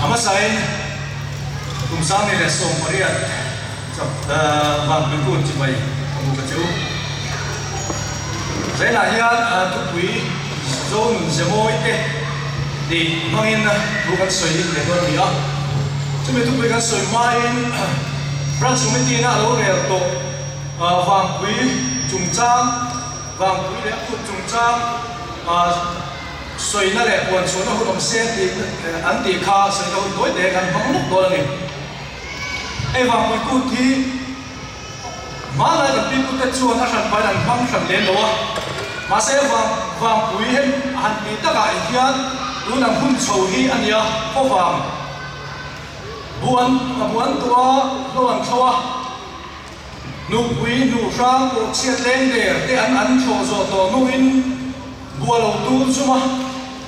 A hmasain kum 2018 Vangpui Kut chibai ka hmu ka che u. Zainah hian thupui Zo nun ze mawi te tih hmangin thu kan sawi leh dawn a ni a. Chumi thupui kan sawi hmain Branch Committee-in a lo rel tawh Vangpui chungchang, Vangpui leh a kut chungchang sawina leh puanchhuahna hun awm se tih an tih kha sawina hun tawi te kan hmang lawk dawn a ni. Hei Vangpui kut hi hmanlai kan pipute chuan a hran pahin an hmang hran lem lo a, mahse vang Vangpui hei han tih takah hian tun ang hun chho hi a nia, khaw vang buan a buan tawh a, hlo an thlo a. Nupui hnu hrang pawh chhiat leng der te an an thlawh zawh tawh hnuin buh a lo tul chum a,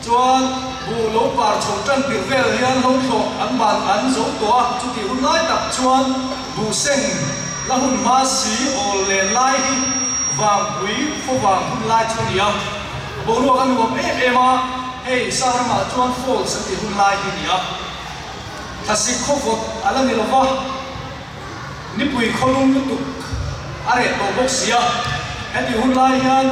chuan buh lo par chho tan tirh vel hian lo thlawh an ban an zo tawh a, chutih hun lai tak chuan buh seng la hun hma si awl len lai hi vangpui khaw vang hun lai chu a ni a, boruak a nuam em em a, hei Sangramah chuan falls an tih hun lai hi a ni a, thlasik khawvawt a la ni lo va. Nipui khawlum lutuk a reh tawh bawk si a, heti hun lai hian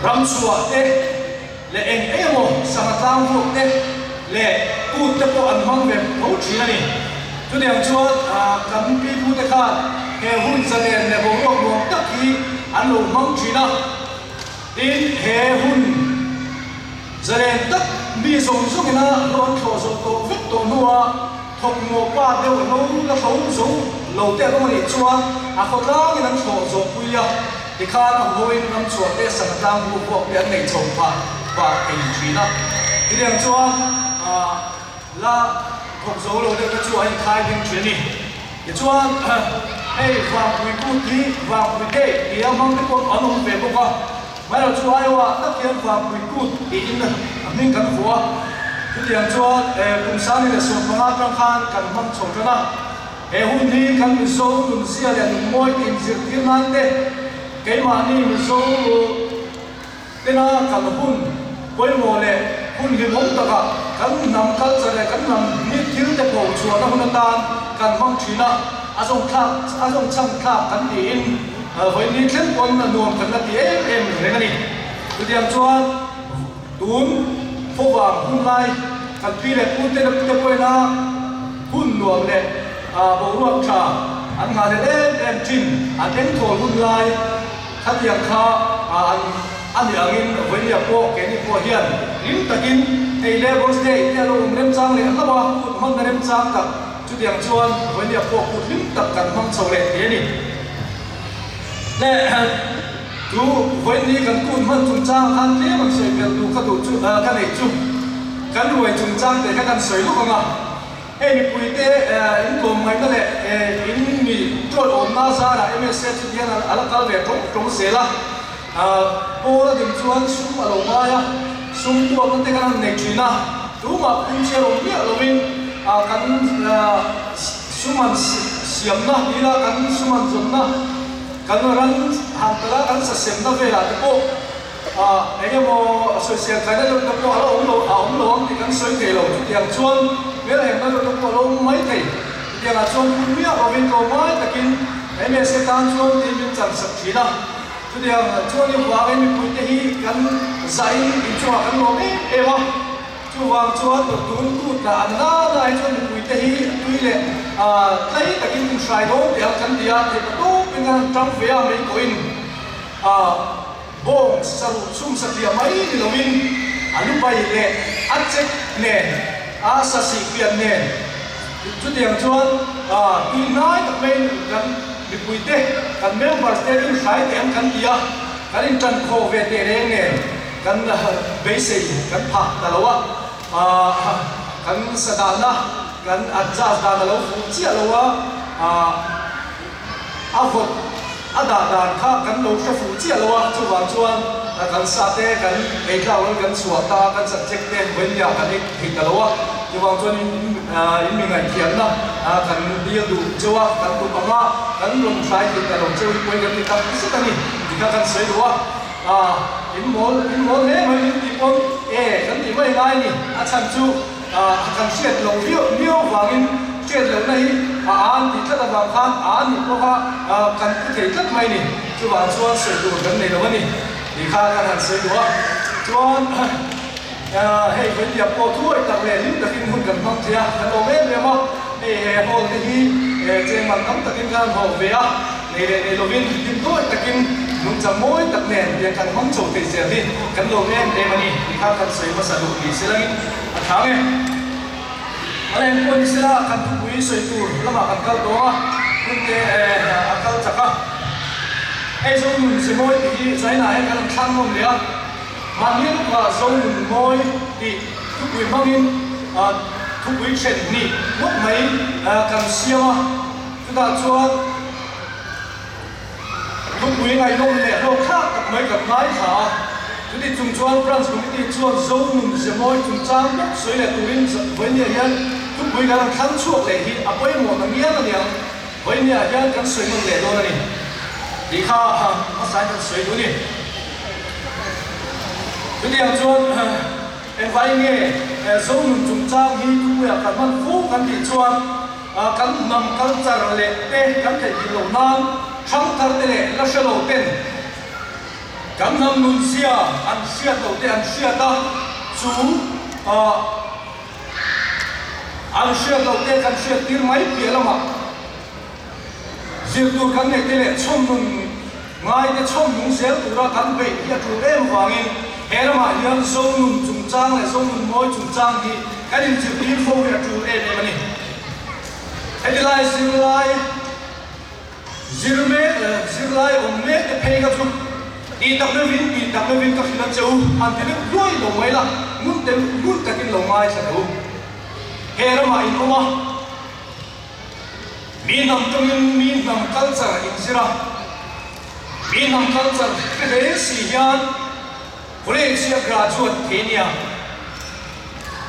ramchhuah te leh eng eng emaw sangha tlang vuak te leh kut te pawh an hmang ve tho thin a ni. Chutiang chuan kan pipu te khan he hun zalen leh boruak nuam tak hi an lo hmang thin a, tin he hun Zalen tak mi zawng zawngin a rawn thlawh zawh tawh vek tawh hnua thawk maw pa deuh lo la hlo zo lo te an awm a nih chuan a khawtlangin an thlawh zawh pui a, tikhan a huhoin ramchhuah te sangha tlang bu huak te an nei chho phah pah thei thin a. Chutiang chuan la thawk zo lo deuh te chu a inkhai ding thin a ni. Tichuan hei Vangpui kut hi Vangpui Day tia hmang te pawh an awm ve bawk a. Hmairawh chu Iowa tak hian Vangpui Kut tiin a hming kan vuah a, chutiang chuan kum 2015 atang khan kan hmang chho tan a. He hun hi kan Mizo nunzia leh nunmawi te inzirtir nan te, keimahni Mizo tena kan hun pawimawh leh hun hlimawm takah kan hnam culture leh kan hnam mi thil te pho chhuahna hun atan kan hmang thin a, a zawngthlak a zawngchhang thlak kan tiin Vawiin thleng pawn a nuam kan la ti em em reng a ni. Chutiang chuan tun khawvang hun lai kan pi leh pu te te pawhin a hun nuam leh boruak tha an nghah leh em em thin. An engthawl hun lai khatiang kha an a ni angin vawinia pawh keini pawh hian hlim takin hei Labour's Day te a lo awm remchang leh hlauh a, kut hmanna remchang tak Chutiang chuan Vawnia pawh kut hlim tak kan hmang chho leh thei a ni. Le chu Vawini kan kut hman chungchang khan tlem an sawi belh duh ka duh chu ka neih chu kan ruai chungchang teh kha kan sawi lawk ang a. Hei mipuite in tlawm ngaihna leh in mi ṭawih awmna zarah MSA chu hian a la kal ve ṭawng ṭawng zel a. Pawl a ding chuan sum a lo ngai a, sum tuakna te kan han nei thin a, tumah phunchiar awm miah lovin kan sum han siamna ila kan sum han zawnna, kan ran han tala kan sasemna velah te pawh eng emaw sawisel thaina deuh te pawh a la awm lo a awm lo ang tih kan sawi thei lo. Chutiang chuan hmelhemna deuh te pawh a lo awm mai thei. Chutiangah chuan phun miah lovin tlawmngai takin MSA tan chuan tin min chansak thin a. Chutiang chuan i vangin mipuite hi kan zahin inchungah kan lawm em em a, chuvang chuan tun kut lah an la la hi chuan mipuite hi tui leh tlai takin inhrai dawn teh ang kan ti a, theih patawpin kan han tang ve a, mei pawhin bawng saruh chhum satliah mai ni loin a lu bai leh a chek nen a sasih pian nen chutiang chuan tui hnai tak maiin kan Mipuite kan members te inhrai teh ang kan ti a, kan intan khawh ve teh reng nen kan beisei kan phah ta lo a, kan sadahna kan adjust dan a lo fuh chiah lo a, a vawt a dah dan kha kan lo hre fuh chiah lo a, chuvang chuan kan sa te kan ei tlak lo in kan chhuah ta a, kan subject te vawinia kan ei thei ta lo a, chuvang chuan in mi ngaihthiamna kan dil duh cheu a, kan tum ang a, kan rawn hrâi thei ta lo cheu hi pawi kan ti tak zet a ni tih kha kan sawi duh a, in mawl in mawl hle mai min tih pawn e kan tih mai ang a. ngai ni. A chhan chu kan hriat loh viau miau vangin hriat lohna hi a an tih tlat avang khan a an nih pawh kha kan pu thei tlat mai ni. Chuvang chuan sawi tur kan nei lo a ni tih kha kan han sawi duh a. Chuan hei Vawinia pawh thuawi tak leh hlim takin hun kan hmang thei a, kan awm em em a. Hei he hall te hi chengman tam takin khan an hawk ve a. Nei leh nei lovin hlim tawi takin nungchang mawi tak nen tiang kan hmang chho thei zel hi kan lawm em em a ni tih kha kan sawi hmasa duh ni se langin a thang e. A leng pawh ni sela kan thupui sawi tur lamah kan kal tawng a, hun te a kal chak a. Hei Zonun ze mawi tih hi China hian kan rawn thlang ngawm leh a, mahni lukah Zonun mawi tih thupui hmangin thupui then hnih ngawt mai kan siam a. Chutah chuan thupui ngaihnawm leh hlawkthlak tak mai kan ngaithla a. Chuti chung chuan Branch Committee chuan Zonun Zemawi chungchang bawk sawi leh turin Vawinia hian thupui kan rawn thlang chhuak leh hi a pawimawh ta ngial a niang. Vawinia hian kan sawi nawn leh dawn a ni tih kha hmasain kan sawi duh a ni. Chutiang chuan engvai nge Zonun chungchang hi thupuiah kan hman fo kan tih chuan, Kan hnam culture leh te kan theihnghilh loh nan thangthar te leh la hre lo ten kan hnam nunzia an hriat loh te an hriat a, chu an hriat loh te kan hriat tir mai piah lamah zir tur kan neih te leh chhawm nun ngai te chhawm nung zel tura kan beih hi a tul em vangin he ramah hian Zonun chungchang leh Zonun mawi chungchang hi kan inzirtir fo hi a tul em em a ni. Heti lai zirlai zir mek leh zirlai awm mek te phei kha chu tih tak meuhin tih tak meuhin ka hrilh a che u, han ti deuh hluai lo mai la, ngun te ngun takin lo ngaithla teh u. He ramah in awm a. Mi hnam tawngin mi hnam culture inzir a, mi hnam culture hre hle si hian college hi a graduate thei nia.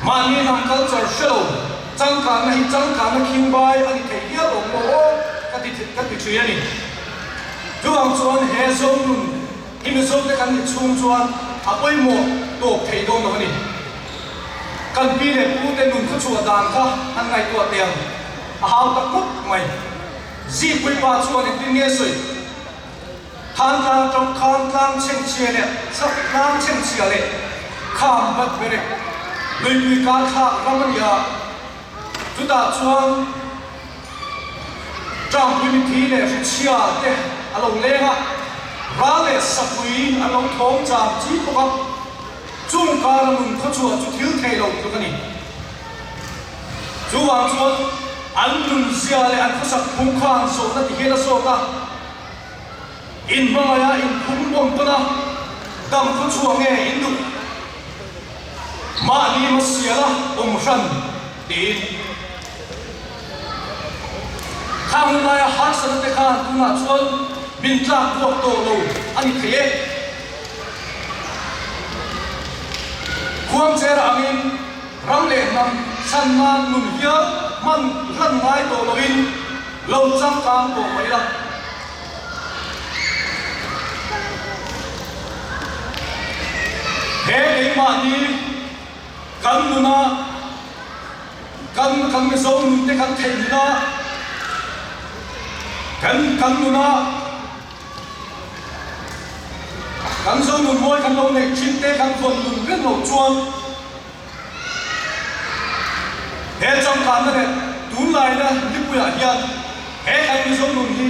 Mahni hnam culture hre lo changkanna hi changkanna khingbai a ni thei hial awm maw aw ka ti ka ti thui a ni. Chuvang chuan he Zonun hi Mizote kan nih chhung chuan a pawimawh tawp thei dawn lo a ni. Kan pi leh pu te nun khawchhuah dan kha an ngaihtuah teh ang, a hau tak khawp mai. Zipui pa chuan engtin nge sawi? Thantlang tang khan tlang chhengchhia leh chhak tlang chhengchhia leh kham bat berek luipui kar thlak ram a ni a, chutah chuan Tangpui mithi leh hrichhia te a lo leng a, ral leh sapui an lo thawm cham chi bawk a. Chung kara nun khawchhuah chu thil thei lo tluk a ni. Chuvang chuan an nunzia leh an khawsak phung khan zawhna ti hian a zawk a, inhmangaih a, inphum bawm tawn a, dam khawchhuah nge in duh? Mahni hmasiala awm hran tiin. Khang hun laia harsatna te khan tunah chuan min tlak buak tawh lo a ni thei e. Khuangchera angin ram leh hnam chhan nan nun hial hman hlan ngai tawh loin lo changkang tawh mai la. He keimahni kan nuna kan kan Mizo nun te kan theihnghilh a, kan kan nuna Kan Zonun mawi kan lo neih thin te kan vawn nun reng loh chuan he changkanna leh tunlaina lipuiah hian he kan Mizo nun hi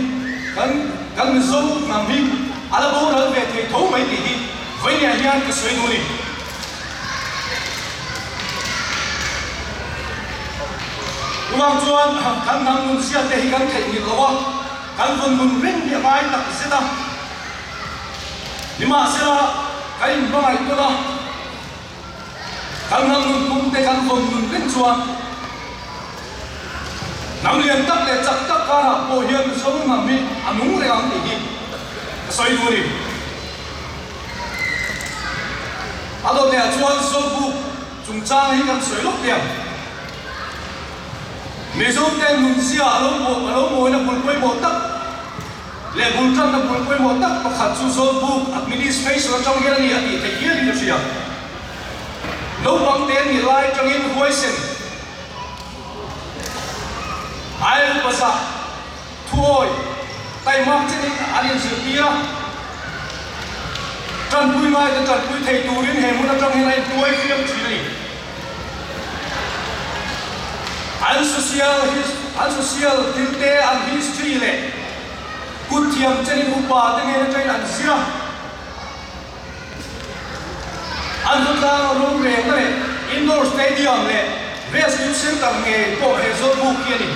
kan kan Mizo hnam hi a la boral ve thei tho mai tih hi vawinia hian ka sawi duh a ni. Chuvang chuan kan hnam nun zia te hi kan theihnghilh lo a. Kan vawn nun reng hi a ngai tak zet a, nimahsela kan inhmangaih tawn a, kan hnam nun pum te kan vawn nun reng chuan hnam lian tak leh chak tak karah pawh hian Mizo hnam hi a nung reng ang tih hi ka sawi duh a ni. A dawt lehah chuan Zawlbuk chungchang hi kan sawi lawk teh ang. Mizote nunzia a lo a lo mawina bul pawimawh tak leh bul tanna bul pawimawh tak pakhat chu Zawlbuk Administration atang hian a ni a tih theih hialin a hria. Naupang. Naupang te nih lai tangin huaisen Ail Bazar thuawi taimak chenin an inzirtir a, tanpui ngaite tanpui thei turin he hmun atang hian a intuai fiam thin a ni. An social an social thilte an history leh kut thiam chenin upa te nen atangin an zir a. An khawtlang rorelna leh Indoor Stadium leh Rescue Centre ngei pawh he Zawlbuk hi a ni.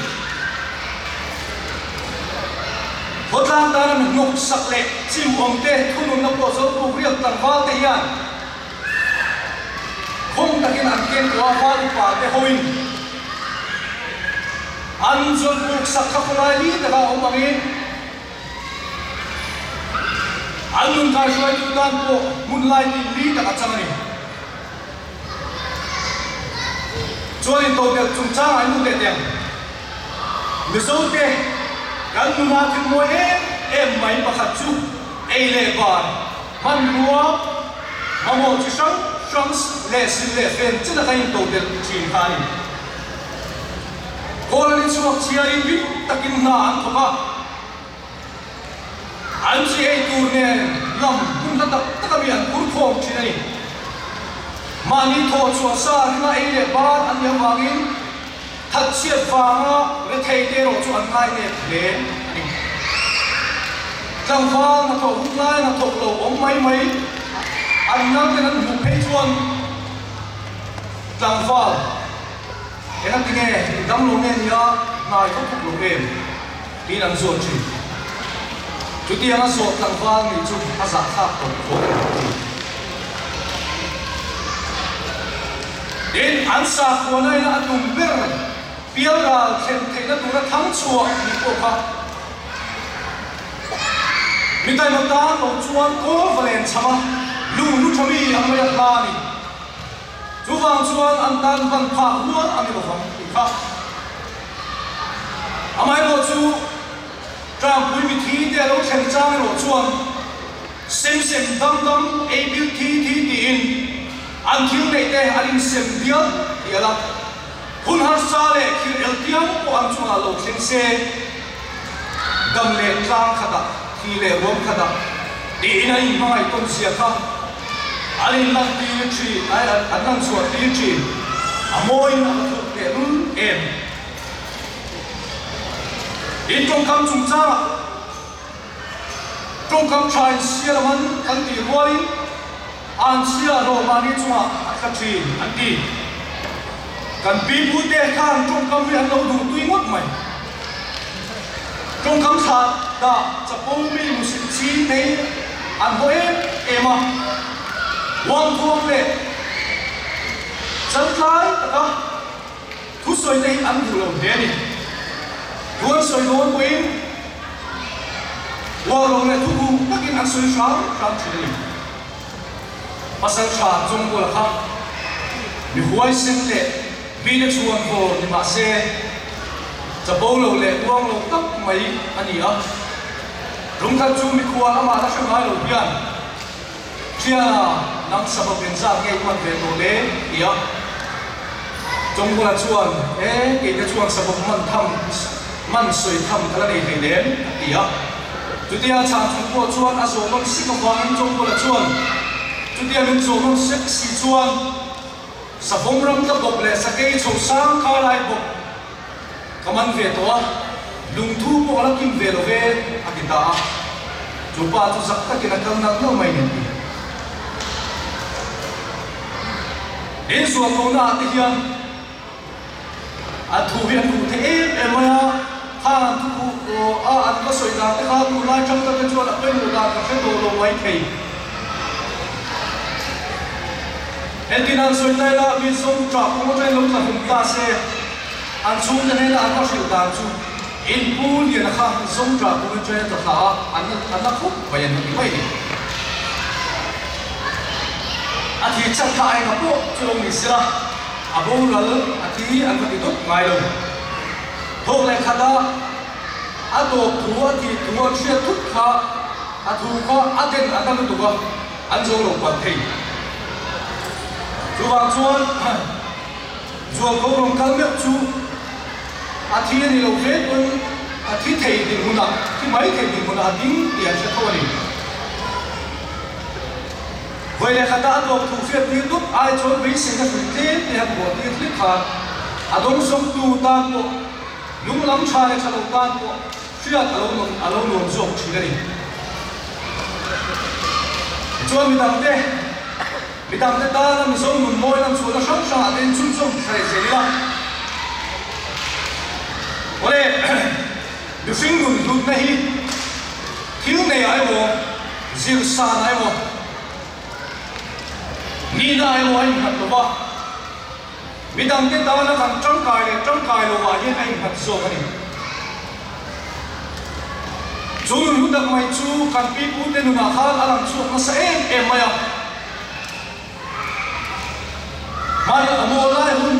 Khawtlang tana mi hnawksak leh chim awmte thununna pawh Zawlbuk riak tlangval te hian khawng takin an ken tawh a, val upa te hoin an Zawlbuk sak kha khawlai li taka awm angin, An nun kaihruaitu tan pawh hmun lai tih li tak a chang a ni. Chuan intodelh chungchangah in hmu teh teh ang. Mizote kan nuna thil mawi em em mai pakhat chu ei leh bar, hmanrua, mamawh chi hrang hrang leh sil leh fen chena kan intodelh thin kha a ni. Kawl an inchhuak chhiarin rim takin hna an thawk a, an chi ei tur nen lam hun hla tak tak ami an phur khawm thin a ni. Mahni thawh chhuah sa ringa ei leh bar an nih avangin thatchhiat vanga rethei te erawh chu an ngai nep hle a ni. Tlangval hnathawh hun lai hnathawk lo awm mai mai an nauten an hmuh phei chuan tlangval Engati nge i dam lo nge nia hnai vak vak lo em? tiin an zawt thin. Chutianga zawh tlangval nih chu a zahthlak tawp khawp a ni ti. Tin, an sakhuana ina a tum ber pialral thlen theihna tura thang chhuah nih pawh kha mi taima tan lo chuan kawl va len cham a, lung lu tha mi ang mai a hla a ni. Chuvang chuan an tan van phak rual a ni lovang tih kha. Amaherawh chu Tlangpui mithi te a lo thlen chang erawh chuan sem sem dam dam ei bil thi thi tiin an thil neih te an insem dial dial a. Hun harsa leh thil el piang pawh an chungah lo thleng se, dam leh tlang khatah, thi leh ruam khatah tiin an inhmangaih tawn zia kha an inlantir thin, an lanchhuah tir thin. A mawiin a va thuk tehlul em? In tawngkam chungchangah tawngkam tha in sial a man kan tih rualin, An chhia hlawh mahni chungah a tla thin an ti. Kan pipute khan tawngkam hi an lo duh tui ngawt mai. Tawngkam thlah dah chapo mi musit ching te hi an haw em em a. Uangthuang leh chaltlai taka thusawi te hi an duh lo hle a ni. Thu an sawi dawn pawhin uar lo leh thu duh takin an sawi hram hram thin a ni. Pasal tha Chawngkawla kha mi huaisen leh mite chhuan vawr ni mah se, chapo lo leh uang lo tak mai a ni a. Lungkhat chu mikhual amah la hre ngai lo hian, Thiana, nang sabab engzat nge i hman ve tawh le? ti a. Chawngkawla chuan, E, keite chuan sabab man tham, man sawi tham ka la nei hleinem, a ti a. Chutia chhan chung pawh chuan a zawh nawn sek avangin Chawngkawla chuan, Chutia min zawh nawn sek si chuan Savawm ram tla bawk leh Sakei chho sang kha lai bawk ka man ve tawh a, lungthu pawh a la kim ve lo ve, a ti ta a. Chu pa chu zak takin a kal nalh nalh mai nen ti. Inzualkohna ah te hian. A thu hi an khuh thei em em mai a, khang an thu khuh a an va sawi dan te kha tunlai thangthar te chuan a pawimawh dan ka hre tawh lo mai thei. Entin an sawi ta ila mi zawng ṭah kawng atangin lo tla hlum ta se, an chhungte hnena an va hrilh dan chu in pu liana kha zawng ṭah kawng atangin a tla thla a, an an la khawp mai an ti mai a ni. A thih chhan kha a enga pawh chu lo ni sela. A boral a thi an va ti dawp ngai lo. Thawk leh khat a, a tawp thu a thih thu an hriat thut kha a thu kha a den a na lutuk a, an zo lo palh thei. Chuvang chuan zualko rawn kal meuh chu a thi a ni lo hle pawn a thi thei dinhmunah, thi mai thei dinhmunah a ding tih an hre tho a ni. Vawi leh khata a tawp thu hriat tir dup ai chuan beiseina hrui tlem te han buah tir hlik khan a dawngsawmtu tan pawh lung lam tha leh tha lo tan pawh hriat a lo a lo nuam zawk thin a ni. Tichuan midangte midangte tana Mizo nun mawi lam chhuahna hrang hrangah te inchhunzawm tha leh zel ila. Awle, mihring nun hlutna hi thil nei ah emaw, zir san ah emaw, nihna ah emaw a innghat lo va, midangte tana kan tangkai leh tangkai lovah hian a innghat zawk a ni. Chu nun hlu tak mai chu kan pipute nunah khan a lang chhuak nasa em em mai a. Hmai a mawl lai hun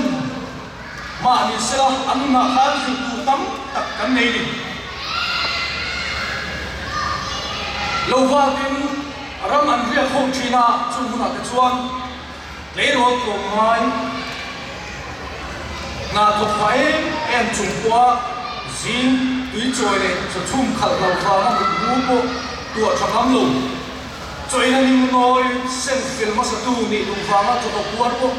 mah ni sela an nunah khan hrilh tur tam tak kan nei ni. Lo vatin ram an riak ho thin a, chung hunah te chuan tleirawl tlawm ngai hna thawk pah em em chung pawha zing tui chawi leh chawchhum khalh lo vanga mutbu pawh tuah tha ngam lo. Chawina ning nawi sen fel hmasatu nih duh vanga chawhawk puar pawh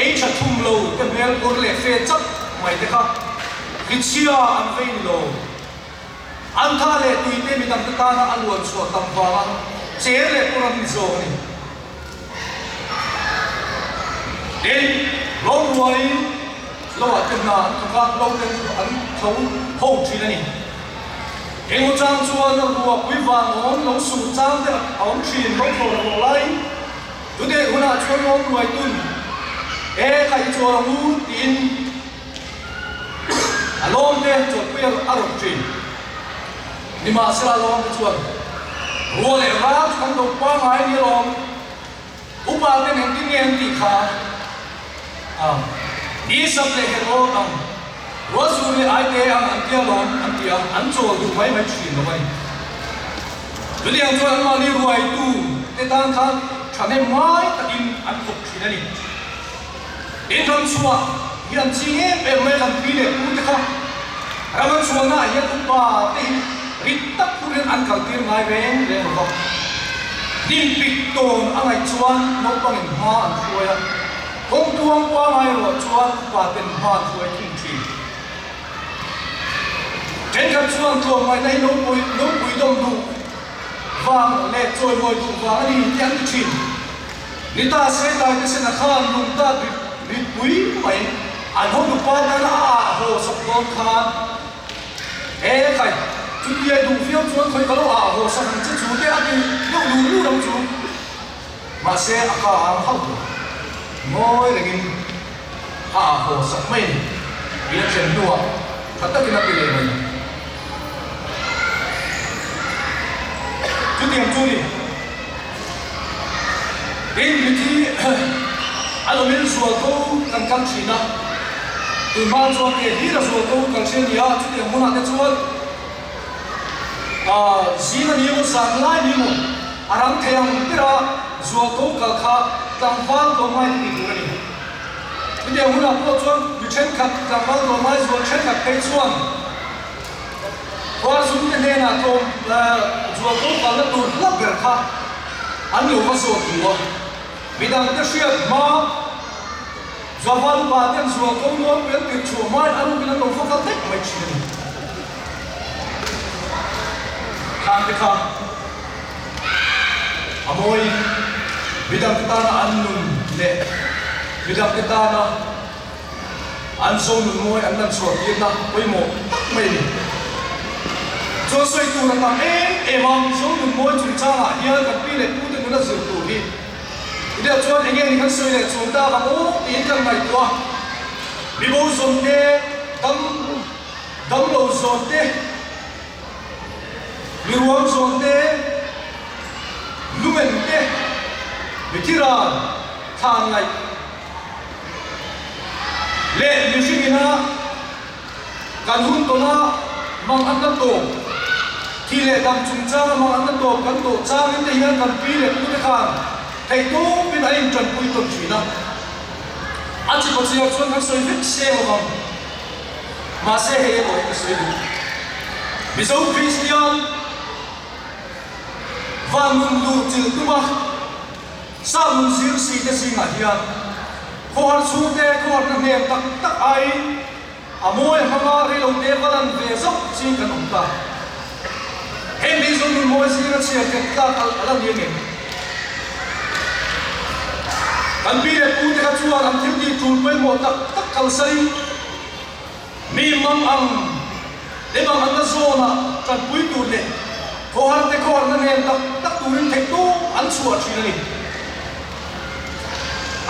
ei tha thum lo te hmel kawr leh fe chap mai te kha hrichhia an vei ni lo. An tha leh tui te midang te tana a luan chhuah tam vanga cher leh pawr an ni zawk a ni. Tin, rawngruaiin lo ah te hna an thawk a, lo te chu an tho ho thin a ni. Engmaw chang chuan a ruah pui van awm lo sur chang te a awm thin lo thlawh rawh laiin chuteh hunah chuan rawng ruai tun e kha i chawl ang u tiin a lawm te chawlhpui a rawt thin. Nimahsela a lawm te chuan ruah leh ral chu kan lo pangngai a ni alawm. Upa ten engtin nge an tih kha? A, Ni sap leh herh awt ang, ruahzur leh aite ang an tia lawm an ti a, an chawl duh mai mai thin lo a ni. Chutiang chuan anmahni ruaitu te tan khan thahnem ngai takin an thawk thin a ni. In ram chhuah hi an ching em em mai kan pi leh pu te kha ram an chhuahna ah hian upa te hi rit tak tur hian an kaltir ngai reng reng lo va. Hnim pik tawn a ngaih chuan naupangin hma an hruai a, kawngtuang pangai ruah chuan upa ten hma an hruai thung thin. Thenkhat chuan tlawmngaihna hi nopui nopui dawm duh vang leh chawimawi duh vang a ni tih an ti thin. Ni ta se Taite Sena khan lungtat rit rit pui mai an hotu pa tan a ah haw sak dawn khan he khai chutia duh viau chuan khawi ka lo ah haw sak ang che chu te a ti deuh dur dur ang chu mahse a ka ang hauh lo ngawi rengin a ah haw sak mai a ni tih a thlen hnuah tha takin a pe leh mai. Chutiang chu ni. Tin, mithi an awmin zualko kan kal thin a, tunhma chuan ke hlir a zualko kal thin a ni a, chutiang hmunah te chuan zing a ni emaw zan lai ni emaw a rang thei ang bera zualko kal kha tlangval tlawmngai te tih tur a ni. Chutiang hunah pawh chuan mi thenkhat tlangval tlawmngai zual thenkhat phei chuan Khuarzum te hnenah tlawm zual ko kalna tur hla ber kha an lo va zawt duh a, midang te hriat hma Zaval upa ten zual ko nuam pel tirh chhuah hmain a rukin an lo va kal daih mai thin a ni. Khang te kha a mawiin midang te tana an nun leh midang te tana An zo nun mawi an lan chhuah tirna pawimawh tak mai a ni. Chuan sawi tur a tam em em a, zo nun mawi chungchangah hian kan pi leh pute nuna zir tur hi i deuh chuan enge ni kan sawi leh chuan tak ang aw tiin kan ngaihtuah a. Mibo zawn te, dam damlo zawn te, miruang zawn te, lumen te, mithiral thlan ngaih, Leh mihring ina kan hun tawna mang an la tawp, thi leh dam chungchanga mang an la tawp kan tawh changin te hian kan pi leh pute khan theihtawpin an intanpui tawn thin a. A chi pachiah chuan kan sawi vek seng lo vang. Mahse hei erawh hi ka sawi duh. Mizo Kristian van nun luh chilh tuma sa nun zir si te zingah hian khawhar chhungte khawharna hnem tak tak aiin A mawi hmanga reilote va lan ve zauh ching kan awm ta. Heng lei zawng nun mawi zinga chhiar ket tlak alh a la ni angem? Kan pi leh pu te kha chuan an thil tih tul pawimawh tak tak kalsain mi mang ang lem ang an la zawnah tanpui tur leh khawhar te khawharna nen tak tak turin theihtawp an chhuah thin a ni.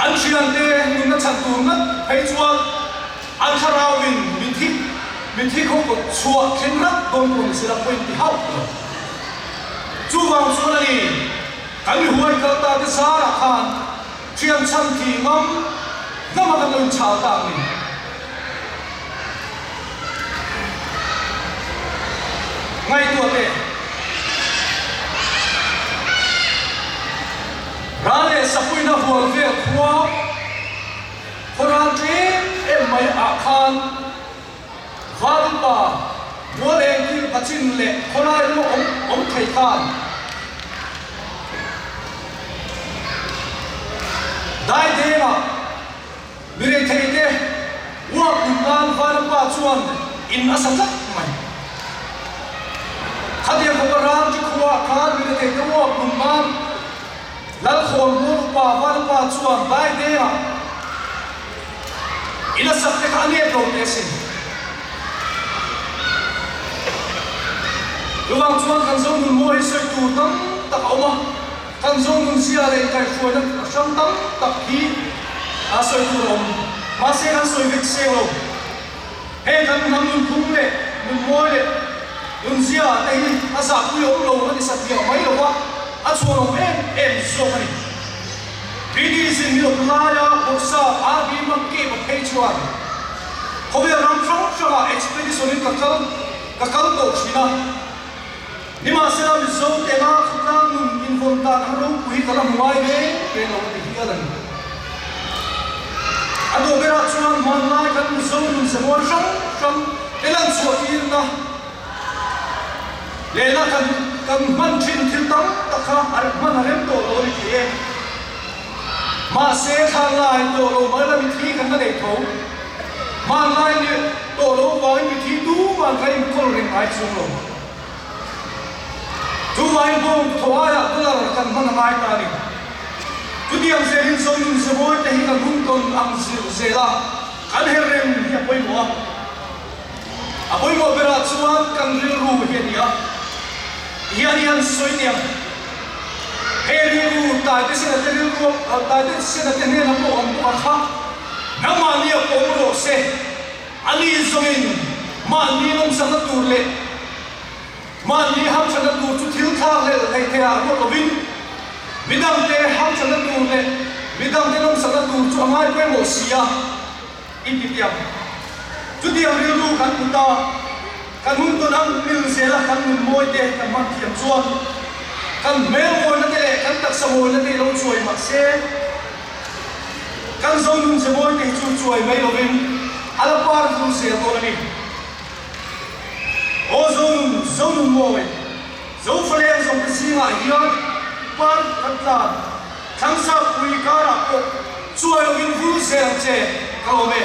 An thiante nunna chhan tur ngat phei chuan an thlarauin mithi mithi khaw kawt chhuah thleng rat dawn pawh ni sela pawhin ti hauh lo. Chuvang chuan a ni, kan mi huai kal ta te zarah khan thian chhan thi ngam hnama kan lo inchhal tak ni. Ngaihtuah teh. Ral leh Sapuina hual vel khua khaw ral tlem em mai ah khan Valupa mual engkil pachin leh khawlai ruah awm awm thei khan Daidengah Mi reitheite uap nun nan Valupa chuan in a sa tlat mai. Khatiang khawpa ram chu khuaah khan mi reitheite uap nun nan Lalkhawn Mualupa Valupa chuan Daidengah in a sak te kha a nep lo teh asin. Chuvang chuan kan Zonun mawi hi sawi tur tam tak a awm a. Kan Zonun zia leh inkaihhruaina hrang tam tak hi a sawi tur a awm. Mahse kan sawi vek seng lo. Heng kan hnam nunphung leh nunmawi leh nunzia te hi a zahpui awm lo a ni satliah mai lo va, a chhuanawm em em zawk a ni. British-in min awp laia Bawrhsa RB McCabe a phei chuan khawvel ram hrang hrangah expedition-in ka kal ka kal tawh thin a. Nimahsela Mizo tena khawtlang nun invawn dan ang ropui hi ka la hmu ngai reng reng lo a ti hial a ni. A dawh berah chuan hmanlai kan Mizo nun zemual hrang hrang te lan chhuah tirna lehna kan kan hman thin thil tam tak kha a hman a rem tawh lo a ni thei e. Mahse thlanlai tawh lo mai la mithi kan la nei tho. Hmanlai ni tawh lo vangin mithi tuman kan inkawl reng ngai chuang lo. Chuvangin bawng thaw aiah dollar kan hman a ngai ta a ni. Chutiang zelin Zonun Zemawi te hi kan hun tawn ang zel a, kan her reng hi a pawimawh a. A pawimawh berah chuan kan rilru hi a ni a. Tihian hian sawi tiang he rilru taite sena te rilru taite sena te hnena pawh awm bawk a kha nangmahni a pawm rawh se. Ani zawngin mahni nawmsakna tur leh mahni hamthatna tur chu thil thlak leh thei theiah ruat lovin, midangte hamthatna tur leh midangte nawmsakna tur chu a ngai pawimawh si a, in ti tiang. Chutiang rilru kan put a, kan hun tawn ang mil zela kan nun mawi te kan hman thiam chuan kan hmel mawina te leh kan taksa mawina te lo chuai mah se, Kan Zonun Zemawi te hi chu chuai mai lovin a la par vur zel dawn a ni. Aw Zonun, Zonun mawi, Zofaleng zawng te zingah hian par kan tlan, Thlangsap pui karah pawh chuai lovin vur zel ang che, ka lawm e.